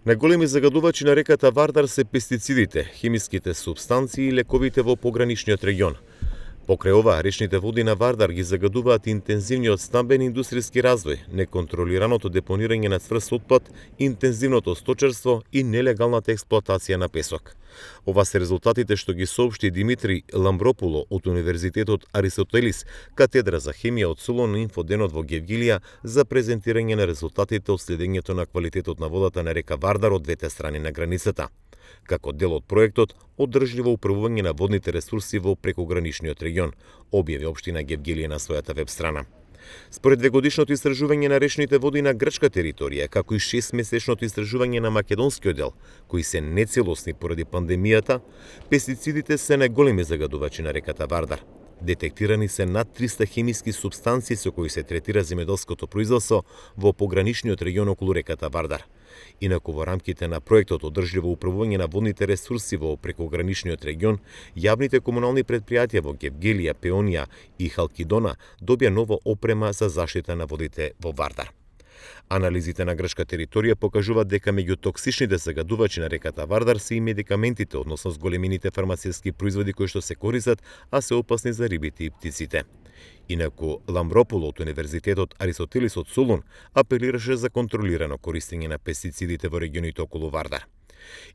Најголеми загадувачи на реката Вардар се пестицидите, химиските супстанции и лековите во пограничниот регион. Покрај ова, речните води на Вардар ги загадуваат интензивниот стамбен и индустријски развој, неконтролираното депонирање на цврст отпад, интензивното сточарство и нелегалната експлоатација на песок. Ова се резултатите што ги соопшти Димитри Ламбропуло од Универзитетот Аристотелис, катедра за хемија од Солун на инфоденот во Гевгилија за презентирање на резултатите од следењето на квалитетот на водата на река Вардар од двете страни на границата. Како дел од проектот Одржливо управување на водните ресурси во прекограничниот регион, објави општина Гевгилија на својата веб страна. Според двегодишното истражување на речните води на грчка територија, како и 6-месечното истражување на македонскиот дел, кои се нецелосни поради пандемијата, пестицидите се најголеми загадувачи на реката Вардар. Детектирани се над 300 хемиски супстанции со кои се третира земјоделското производство во пограничниот регион околу реката Вардар. Инаку во рамките на проектот Одржливо управување на водните ресурси во прекограничниот регион, јавните комунални претпријатија во Гевгелија, Пеонија и Халкидона добија нова опрема за заштита на водите во Вардар. Анализите на грчка територија покажуваат дека меѓу токсичните загадувачи на реката Вардар се и медикаментите, односно зголемените фармацевски производи кои што се користат, а се опасни за рибите и птиците. Инаку Ламбропуло од Универзитетот Аристотелис од Солун апелираше за контролирано користење на пестицидите во регионите околу Вардар.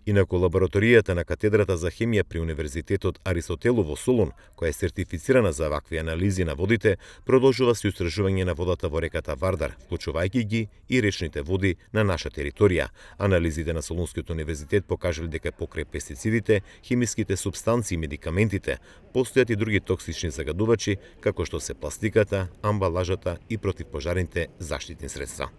Инаку лабораторијата на катедрата за хемија при Универзитетот Аристотелу во Солун, која е сертифицирана за вакви анализи на водите, продолжува со истражување на водата во реката Вардар, вклучувајќи ги и речните води на наша територија. Анализите на Солунскиот универзитет покажале дека покрај пестицидите, химиските супстанции и медикаментите, постојат и други токсични загадувачи, како што се пластиката, амбалажата и противпожарните заштитни средства.